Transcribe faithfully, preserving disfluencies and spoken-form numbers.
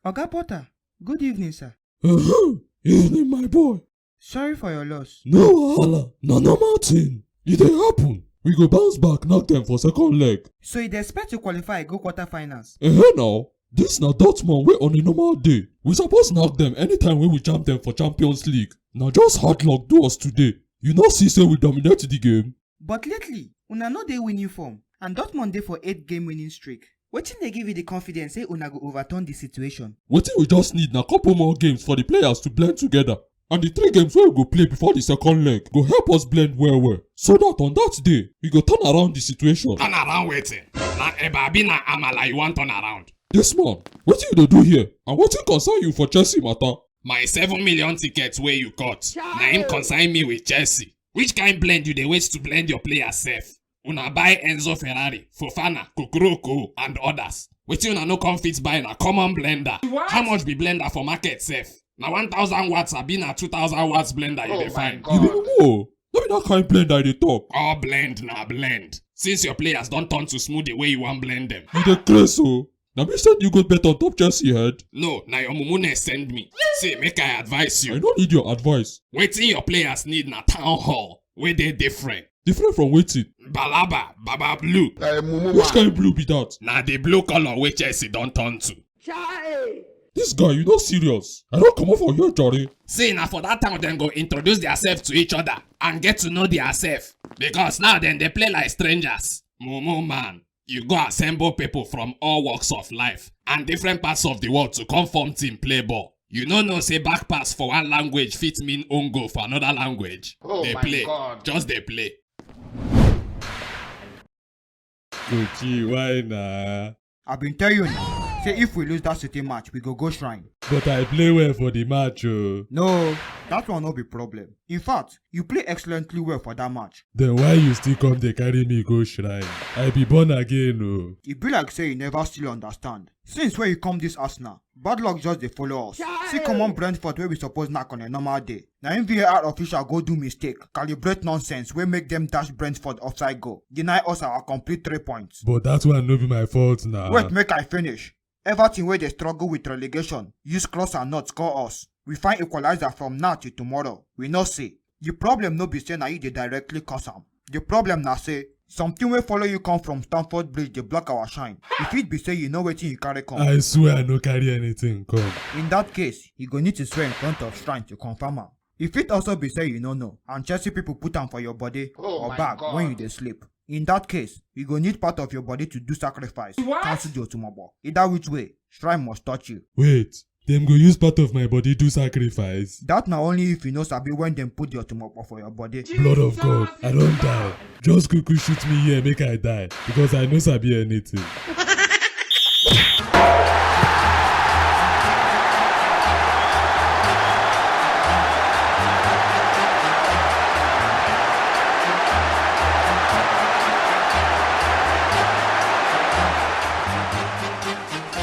Oga Porter, good evening, sir. Uh-huh. Evening, my boy. Sorry for your loss. No wahala, na normal thing. E dey happen. We go bounce back, knock dem for second leg. So you dey expect to qualify go quarterfinals? Eh now, this na Dortmund wey on a normal day, we suppose knock dem anytime wey we jam dem for Champions League. Na just hard luck do us today. You no see say we dominate the game? But lately, una no dey winning form, and Dortmund dey for eight game winning streak. Wetin dey give you the confidence say una go overturn the situation? Wetin we just need na couple more games for the players to blend together. And the three games wey we go play before the second leg go help us blend well well, so that on that day, we go turn around the situation. Turn around wetin? Na eba abi na amala you wan turn around? This man, wetin you dey do here? And wetin concern you for Chelsea matter? My seven million tickets wey you cut, na im concern me with Chelsea. Which kind blend you dey wait to blend your players sef? Una buy Enzo Ferrari, Fofana, Kokoroko and others. Wetin una no come fit buy na common blender. How much be blender for market sef? Na one thousand watts abi na two thousand watts blender you dey find? You be mumu o. No be that kind blender I dey talk. All blend na blend. Since your players don turn to smoothie wey you wan blend dem. You dey craze o. Na me send you go bet on top Chelsea head? No, na your mumu nurse send me. Say make I advise you. I no need your advice. Wetin your players need na town hall wey dey different. Different from wetin? Balaba, Baba Blue. Uh, mumu Which man. Kind blue be that? Na the blue color wey Chelsea don turn to. Chai! This guy, you no serious. I don comot for here, jare. See, na for that town dem go introduce theirself to each other and get to know theirself. Because now dem dey play like strangers. Mumu man, you go assemble people from all walks of life and different parts of the world to come form team play ball. You no know say back pass for one language fit mean own goal for another language. Oh dey my play, God. Just dey play. Kochi, why na? I been tell you now. Say if we lose that city match, we go go shrine. But I play well for the match o. No, that one no be problem. In fact, you play excellently well for that match. Then why you still come dey carry me go shrine? I be born again o. E be like say you never still understand. Since wey you come this Arsenal, bad luck just dey follow us. See common Brentford wey we suppose knack on a normal day. Na im V A R official go do mistake, calibrate nonsense wey make dem dash Brentford offside goal, deny us our complete three points. But that one no be my fault na. Wait make I finish. Everton wey dey struggle with relegation use cross and nut score us. We find equalizer from now till tomorrow. We no see. The problem no be say na you dey directly cause am. The problem na say something wey follow you come from Stamford Bridge dey block our shine. E fit be say you know wetin you carry come. I swear I no carry anything come. In that case, you go need to swear in front of shrine to confirm am. E fit also be say you no know and Chelsea people put am for your body or bag when you dey sleep. In that case, you go need part of your body to do sacrifice, cancel the otumogbo. Either which way, shrine must touch you. Wait, dem go use part of my body do sacrifice? That na only if you no sabi when dem put the otumogbo for your body. Blood of God, I don die. Just quickly shoot me here make I die because I no sabi anything.